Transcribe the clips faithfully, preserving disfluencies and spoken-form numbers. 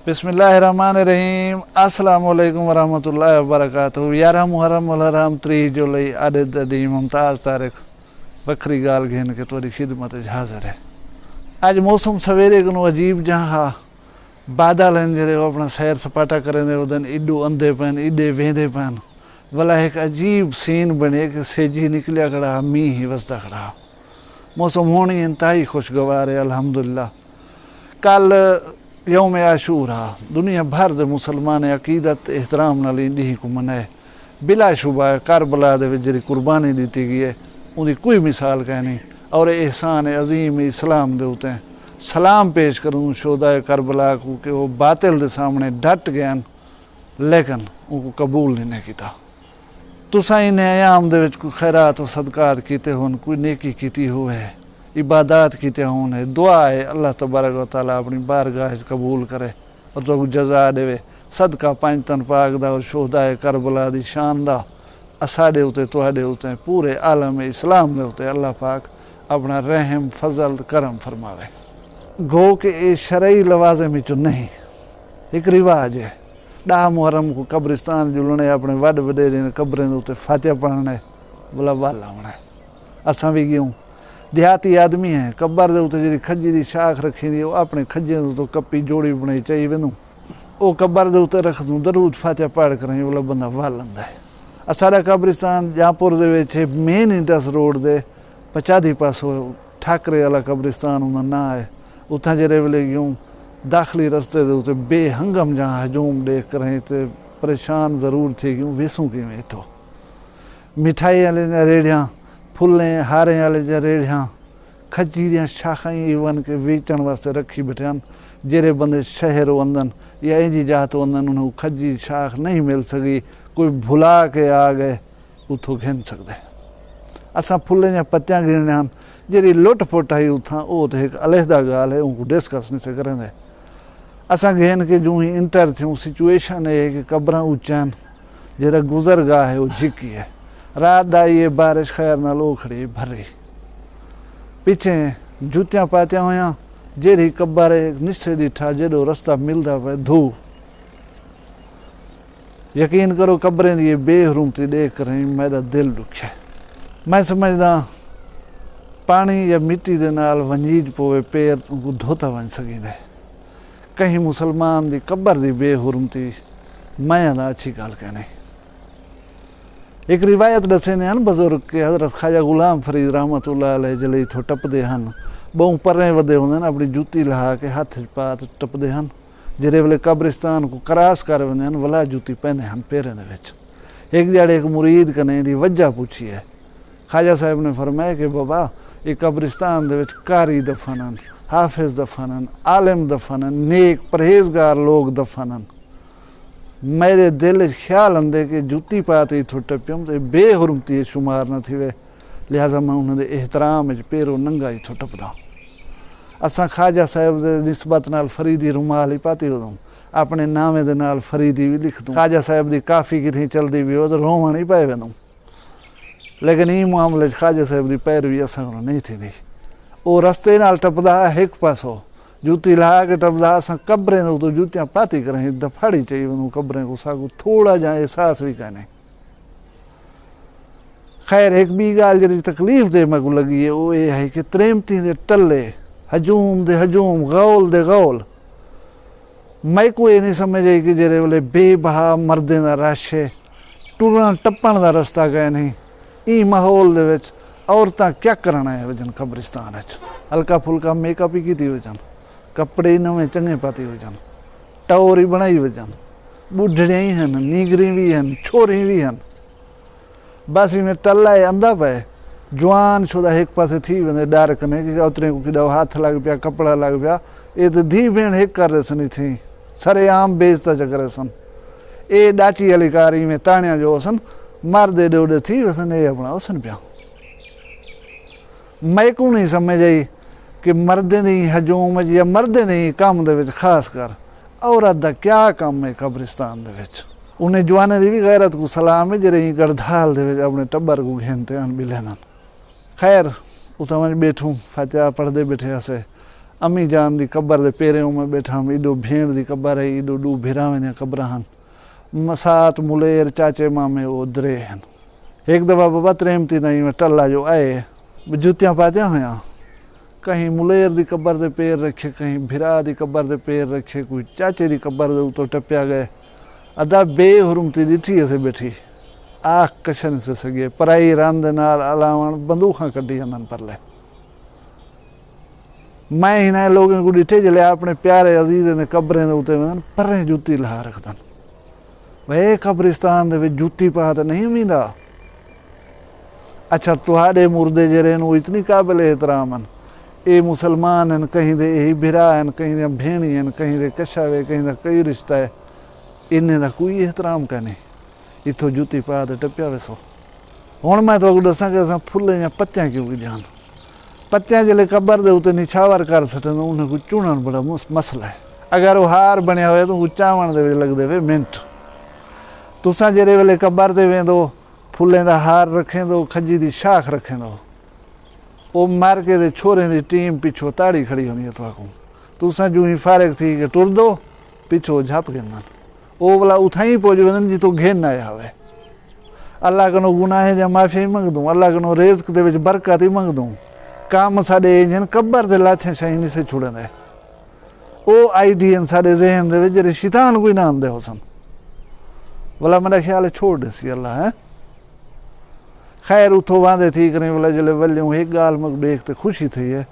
بسم اللہ الرحمن الرحیم۔ السلام علیکم ورحمۃ اللہ وبرکاتہ۔ یارہ محرم الحرام، تریہہ جولائی، اڈ دڈی ممتاز طارق وکھری گال گھن کے تہاڈی خدمت اچ حاضر ہے۔ اج موسم سویرے کنوں عجیب جہاں ہا۔ بادل ہن جیڑھے او اپنا سیر سپاٹا کریندے ودن، ایڈو اندے پین، ایڈے ویندے پین۔ ولا ہک عجیب سین بنے کہ سیجی نکلیا کھڑا ہا، مینہ ہی وسدا کھڑا ہا۔ موسم ہن انتہائی خوشگوار ہے الحمدللہ۔ کل یوم عاشور ہا، دنیا بھر دے مسلمان عقیدت احترام نال ایں ڈینہہ کوں منائے۔ بلا شبہ کربلا دے وچ جیڑھی قربانی ڈتی گئی ہے، اوندی کوئی مثال کائنی، اور اے احسان عظیم اسلام دے اتے سلام پیش کروں شہدائے کربلا کوں کہ او باطل دے سامنے ڈٹ گئن، لیکن اونکوں قبول نی نے کیتا۔ تساں انہیں ایام دے وچ کوئی خیرات و صدقات کیتے ہون، کوئی نیکی کیتی ہوئے، عبادات کیتے ہون، ہے دعا ہے اللہ تبارک و تعالیٰ اپنی بارگاہ وچ قبول کرے اور تہاکوں جزا ڈیوے۔ صدقہ پنج تن پاک دا اور شہدائے کربلا دی شان دا اساڈے اتے، تہاڈے اتے، پورے عالم اسلام دے اتے اللہ پاک اپنا رحم، فضل، کرم فرماوے۔ گو کہ اے شرعی لوازم وچوں نہیں، ہک رواج ہے۔ ݙاہ محرم کوں قبرستان جلݨے، اپݨے وݙ وݙیریں دے قبریں دے اتے فاتحہ پڑھݨے، ولا ول آوݨے۔ اساں وی ڳیوں۔ دیہاتی آدمی ہیں، قبر دے اتے جیڑھی کھجی دی شاخ رکھیندی، او اپݨے کھجیں دے اتوں کپی جوڑی بݨائی چائی ویندوں۔ او قبر دے اتے رکھدوں، درود فاتحہ پڑھ کریں، ولا بندہ ول آندا ہے۔ اساݙا قبرستان جانپور دے وچ ہے، مین انڈس روڈ دے پچادھی پاسوں ٹھاکرے والا قبرستان اوندا ناں ہے۔ اتھاں جیڑھے ویلے ڳیوں داخلی رستے دے اتے بے ہنگم جہاں ہجوم ݙیکھ کریں تے پریشان ضرور تھی ڳیوں، ویسوں کیویں اتھوں۔ مٹھائی آلیاں ریڑھیاں، پھلیں ہاریں آلیاں ریڑھیاں، کھجی دیاں شاخاں ایون کہ ویچݨ واسطے رکھی ٻیٹھے ہن۔ جیڑھے بندے شہروں آندن یا اینجھی جاہ توں آندن، انہاں کوں کھجی شاخ نہیں مل سڳی، کوئی بھلا کے آ ڳئے، اتھوں گھن سڳدے۔ اساں پھلیں دیاں پتیاں گھنݨے ہن، جیڑھی لٹ پٹ ہئی اتھاں، او تے ہک علیحدہ ڳالھ ہے، اونکوں ڈسکس نی سے کریندے۔ اساں گھن کے جوں ہی انٹر تھیوں، سچویشن اے ہے کہ قبراں اچ ہن، جیڑھا گزر گاہ ہے او جھکی ہے۔ رات دا ای ہے، بارش خیر نال او کھڑی بھری۔ پچھیں جتیاں پاتیاں ہویاں، جیڑھی قبر ہے نسے ݙٹھا، جیݙوں رستہ ملدا پئے دھو۔ یقین کرو، قبریں دی اے بے حرمتی ݙیکھ کریں میݙا دل ݙکھے۔ میں سمجھداں پاݨی یا مٹی دے نال ونڄیج پووے، پیر اونکوں دھوتا ونڄ سڳیندے۔ کہیں مسلمان دی قبر دی بے حرمتی میں آہداں اچھی ڳالھ کائنی۔ ہک روایت ݙسیندے ہن بزرگ کہ حضرت خواجہ غلام فرید رحمۃ اللہ علیہ جلے اتھوں ٹپدے ہن، ٻہوں پریں ودے ہوندے ہن، اپݨی جتی لہا کے ہتھ اچ پا تے ٹپدے ہن۔ جیڑھے ویلے قبرستان کوں کراس کر ویندے ہن، ولا جتی پیندے ہن پیریں دے وچ۔ ہک ݙیہاڑے ہک مرید کنیں ایندی وجہ پچھی ہے۔ خواجہ صاحب نے فرمایا کہ بابا، اے قبرستان دے وچ قاری دفن ہن، حافظ دفن ہن، عالم دفن ہن، نیک پرہیزگار لوگ دفن ہن۔ میݙے دل اچ خیال آندے کہ جتی پا تے اتھوں ٹپیم تے بے حرمتی اچ شمار نہ تھیوے، لہذا میں انہاں دے احترام اچ پیرو ننگا اتھوں ٹپداں۔ اساں خواجہ صاحب دے نسبت نال فریدی رومال ہی پاتی ودوں، اپݨے ناویں دے نال فریدی وی لکھدوں۔ خواجہ صاحب دی کافی کتھیں چلدی وی ہو تے رووݨ ہی پئے ویندوں۔ لیکن ایں معاملے اچ خواجہ صاحب دی پیروی اساں کولوں نہیں تھیندی۔ او رستے نال ٹپدا ہا ہک پاسو، جتی لہا کے ٹپدا ہا، اساں قبریں دے اتوں جتیاں پاتی کریں دفاڑی چئی ویندوں قبریں کوں، ساکوں تھوڑا جہاں احساس وی کائنی۔ خیر، ہک ٻی ڳالھ جیڑھی تکلیف دہ میکوں لڳی ہے، او اے ہے کہ تریمتیں دے ٹلے، ہجوم دے ہجوم، غول دے غول، میکوں اے نی سمجھ آئی کہ جیڑھے ویلے بے بہا مردیں دا رش ہے، ٹرݨ ٹپݨ دا رستہ کائنی، ایں ماحول دے وچ عورتاں کیا کرݨ آئے وجن قبرستان اچ؟ ہلکا پھلکا میک اپ ہی کیتی وجن، کپڑے ہی نویں چنڳے پاتی وجن، ٹور ہی بݨائی وجن، ٻڈھڑیاں ہی ہن، نینگریں وی ہن، چھوریں وی ہن۔ بس ایویں ٹلا ہے آندا پئے، جوان شدہ ہک پاسے تھی ویندے ݙر کنے کہ اتریں کوں کݙاں ہتھ لڳ پیا، کپڑا لڳ پیا، اے تے دھی بھیݨ ہک کر ݙیسن اتھیں، سرے عام بے عزتا چا کریسن۔ اے ݙاچی آلی کار ایویں تاݨیاں جو ہوسن، مرد ایݙے اوݙے تھی ویسن، اے اپݨا ہوسن پیا۔ میکوں نہیں سمجھ آئی کہ مردیں دی ہجوم اچ یا مردیں دے کم دے وچ خاص کر عورت دا کیا کم ہے قبرستان دے وچ؟ انہیں جوانیں دی وی غیرت کوں سلام ہے جیڑھے ایں گڑدھال دے وچ اپݨے ٹٻر کوں گھن تے آن ٻلیندن۔ خیر، اتھاں ونڄ ٻیٹھوں، فاتحہ پڑھدے ٻیٹھے ہاسے، امی جان دی قبر دے پیرے اوں میں ٻیٹھا ہم، ایݙو بھیݨ دی قبر ہے، ایݙو ݙو بھراویں دیاں قبراں ہن۔ مسات، ملیر، چاچے، مامے او درے ہن۔ ہک دفعہ بابا تریمتی دا ایویں ٹلا جو آئے، جتیاں پاتیاں ہویاں، کہیں ملیر دی قبر دے پیر رکھے، کہیں بھرا دی قبر دے پیر رکھے، کوئی چاچے دی قبر دے اتوں ٹپیا ڳئے۔ ادا بے حرمتی ݙٹھی اسے ٻیٹھی، آکھ کچھ نہ سڳے، پرائی رن دے نال الاوݨ بندوخاں کڈھی آندن پرلے۔ میں انہاں لوگیں کوں ݙٹھے جلے اپݨے پیارے عزیزیں دے قبریں دے اتے ویندن، پریں جتی لہا رکھدن۔ بھئی، قبرستان دے وچ جتی پا تے نہیں ویندا۔ اچھا، تہاݙے مردے جیڑھے ہن، او اتنی قابل احترام ہن۔ اے مسلمان ہن، کہیں دے اے بھرا ہن، کہیں دیاں بھیݨیں ہن، کہیں دے کشا وے، کہیں دا کئی رشتہ ہے۔ انہیں دا کوئی احترام کائنی۔ اتھوں جتی پا تے ٹپیا ویسو۔ ہݨ میں تہاکوں ݙساں کہ اساں پھلیں دیاں پتیاں کیوں گھدیاں ہن۔ پتیاں جلے قبر دے اتے نچھاور کر سٹیندوں، انہیں کوں چݨݨ بڑا مس-، مسئلہ ہے۔ اگر او ہار بݨیا ہوئے تاں اوں کوں چاوݨ دے وچ لڳدے وے منٹ۔ تساں جیڑھے ویلے قبر تے ویندو، پھلیں دا ہار رکھیندو، کھجی دی شاخ رکھیندو۔ او مر کے دے چھوہریں دی ٹیم پچھوں تاڑی کھڑی ہوندی ہے تہاکوں۔ تساں جوں ہی فارغ تھی کے ٹردو، پچھوں جھپ گھندن۔ او ولا اتھائیں پڄ ویندن جتھوں گھن آیا ہوئے۔ اللہ کنوں گناہیں دیاں معافیاں ہی منگدوں، اللہ کنوں رزق دے وچ برکت ہی منگدوں۔ کم ساݙے انج ہن، قبر تے لاتھیں شئیں نسے چھڑیندے۔ او آئیڈیاں ساݙے ذہن دے وچ جیڑھے شیطان کوں ہی نہ آندے ہوسن۔ ولا میݙا خیال ہے چھوڑ ݙیسی اللہ، ہیں؟ خیر، اتھوں واندے تھی کریں ولا جلے ولیوں ہک ڳالھ میکوں ݙیکھ تے خوشی تھئی ہے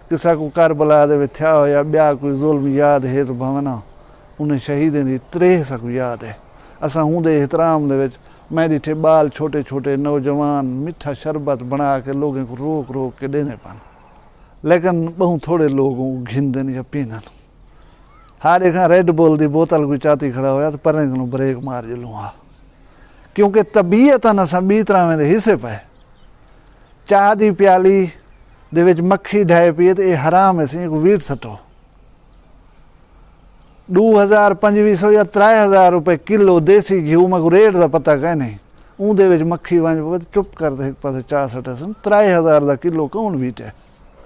کہ ساکوں کربلا دے وچ تھیا ہویا ٻیا کوئی ظلم یاد ہے تاں بھاویں نہ، انہیں شہیدیں دی تریہہ ساکوں یاد ہے۔ اساں ہوندے احترام دے وچ میں ݙٹھے ٻال چھوٹے چھوٹے نوجوان مٹھا شربت بݨا کے لوگیں کوں روک روک کے ݙیندے پن۔ لیکن ٻہوں تھوڑے لوگ اوں گھندن یا پیندن۔ ہر ہک ریڈ بل دی بوتل کوئی چاتی کھڑا ہویا تاں پریں کنوں بریک مار جلوں ہا۔ کیونکہ طبیعتاً اساں ٻی طرحویں دے حصے پئے۔ چاہ دی پیالی دے وچ مکھی ڈھائے پئی ہے تے اے حرام ہے، سئیں کوں ویٹ سٹو۔ ݙو ہزار، پنجوی سو یا ترائے ہزار روپے کلو دیسی گھیو، میکوں ریٹ دا پتہ کائنی۔ اوندے وچ مکھی ونڄ پوے تے چپ کر تے ہک پاسے چا سٹسن۔ ترائے ہزار دا کلو کون ویٹے؟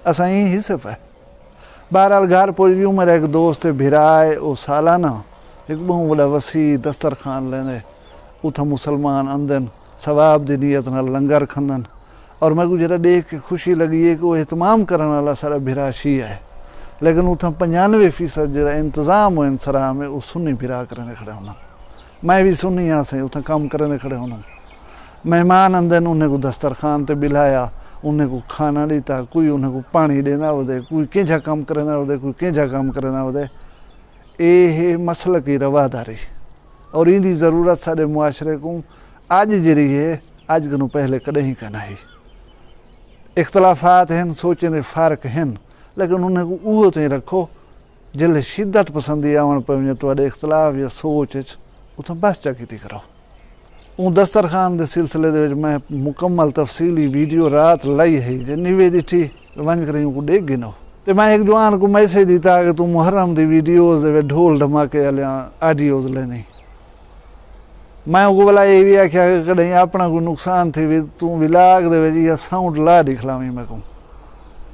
اساں ایں ہی صف ہے۔ بہرحال گھر پڄ ڳیوں، میݙا ہک دوست ہے، بھرا ہے، او سالانہ ہک ٻہوں وݙا وسیع دسترخوان لیندے۔ اتھاں مسلمان آندن، ثواب دی نیت نال لنگر کھندن۔ اور میکوں جیڑھا ݙیکھ کے خوشی لڳی ہے کہ او اہتمام کرݨ والا ساݙا بھرا شیعہ ہے، لیکن اتھاں پنجانوے فیصد جیڑھا انتظام و انصرام ہے، او سنی بھرا کریندے کھڑے ہوندن۔ میں وی سنی ہاں سئیں، اتھاں کم کریندے کھڑے ہوندن۔ مہمان آندن، انہیں کوں دسترخوان تے ٻلھایا، انہیں کوں کھانا ݙتا، کوئی انہیں کوں پاݨی ݙیندا ودے، کوئی کینجھا کم کریندا ودے، کوئی کینجھا کم کریندا ودے۔ اے ہے مسلکی رواداری، اور ایندی ضرورت ساݙے معاشرے کوں اڄ جیڑھی ہے، اڄ کنوں پہلے کݙاہیں کائنی ہئی۔ اختلافات ہن، سوچیں دے فرق ہن، لیکن انہیں کوں اوہو تئیں رکھو، جیلھے شدت پسندی آوݨ پئے ونڄے تہاݙے اختلاف یا سوچ اچ، اتھاں بس چا کیتی کرو۔ اوں دسترخوان دے سلسلے دے وچ میں مکمل تفصیلی ویڈیو رات لائی ہئی، جے نیوے ݙٹھی ونڄ کر اوں کوں ݙیکھ گھنو۔ تے میں ہک جوان کوں میسج ݙتا کہ توں محرم دی ویڈیوز دے وچ ڈھول دھماکے آلیاں آڈیوز لیندیں۔ میں اونکوں ولا اے وی آکھیا کہ کݙاہیں اپݨا کوئی نقصان تھیوے، توں ولاگ دے وچ ایہا ساؤنڈ لا ݙکھلاویں میکوں۔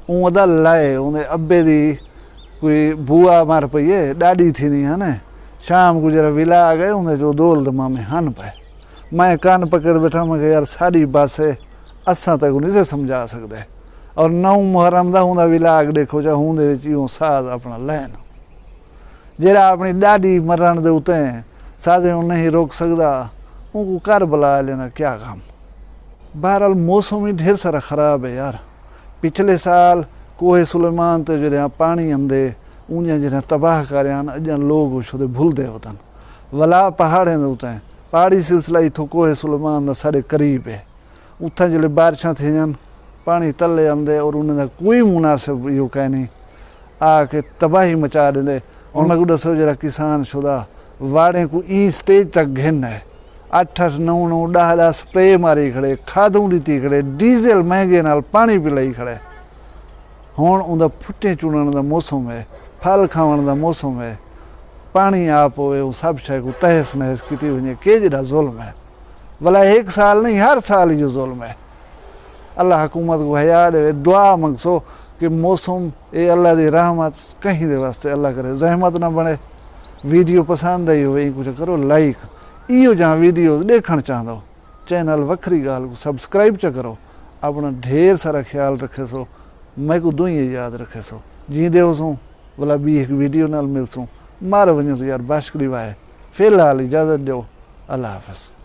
اوں ادا لائے، اوندے ابے دی کوئی بوا مر پئی ہے، ݙاݙی تھیندی ہن۔ شام کوں جیڑھا ولاگ ہے، اوندے چ او دول دمامے ہن پئے۔ میں کن پکڑ ٻیٹھا، میں کہا، یار، ساݙی بس ہے، اساں تیکوں نسے سمجھا سڳدے۔ اور نو محرم دا ہوندا ولاگ ݙیکھو چا، ہوندے وچ ایہوں ساز اپݨا لین۔ جیڑھا اپݨی ݙاݙی مرݨ دے اتے سازیں اوں نہیں روک سڳدا، اونکوں کربلا آلیاں دا کیا غم۔ بہرحال موسم وی ڈھیر سارا خراب ہے یار۔ پچھلے سال کوہ سلیمان تے جیڑھیاں پاݨی آندے، اوندیاں جیڑھیاں تباہ کاریاں ہن، اڄاں لوگ او شودے بھلدے ودن۔ ولا پہاڑیں دے اتے، پہاڑی سلسلہ اتھوں کوہ سلیمان دا ساݙے قریب ہے۔ اتھاں جیلھے بارشاں تھیندن، پاݨی تلے آندے اور انہاں دا کوئی مناسب ایہو کائنی آ کے تباہی مچا ݙیندے۔ ہݨ میکوں ݙسو، جیڑھا کسان شدہ واڑیں کوں ایں سٹیج تک گھن آئے، اٹھ اٹھ، نو نو، ݙاہ ݙاہ سپرے ماری کھڑے، کھادوں ݙتی کھڑے، ڈیزل مہنگے نال پاݨی پلائی کھڑے۔ ہݨ اوندا پھٹیں چݨݨ دا موسم ہے، پھل کھاوݨ دا موسم ہے، پاݨی آ پووے، اوں سب شے کوں تہس نہس کیتی ونڄے، کیجھڑا ظلم ہے۔ ولا ہک سال نہیں، ہر سال ایہو ظلم ہے۔ اللہ حکومت کوں حیا ݙیوے، دعا منگسو، کہ موسم اے اللہ دی رحمت کہیں دے واسطے اللہ کرے زحمت نہ بݨے۔ ویڈیو پسند آئی ہووے اینکوں چا کرو لائک۔ ایہو جہاں ویڈیوز ݙیکھݨ چاہندو چینل وکھری ڳالھ کوں سبسکرائب چا کرو۔ اپݨا ڈھیر سارا خیال رکھیسو۔ میکوں دعائیں یاد رکھیسو۔ جیندے ہوسوں ولا ٻی ہک ویڈیو نال ملسوں۔ مارو ونڄو یار بشک ݙیوا ہے۔ فی الحال اجازت ݙیو۔ اللہ حافظ۔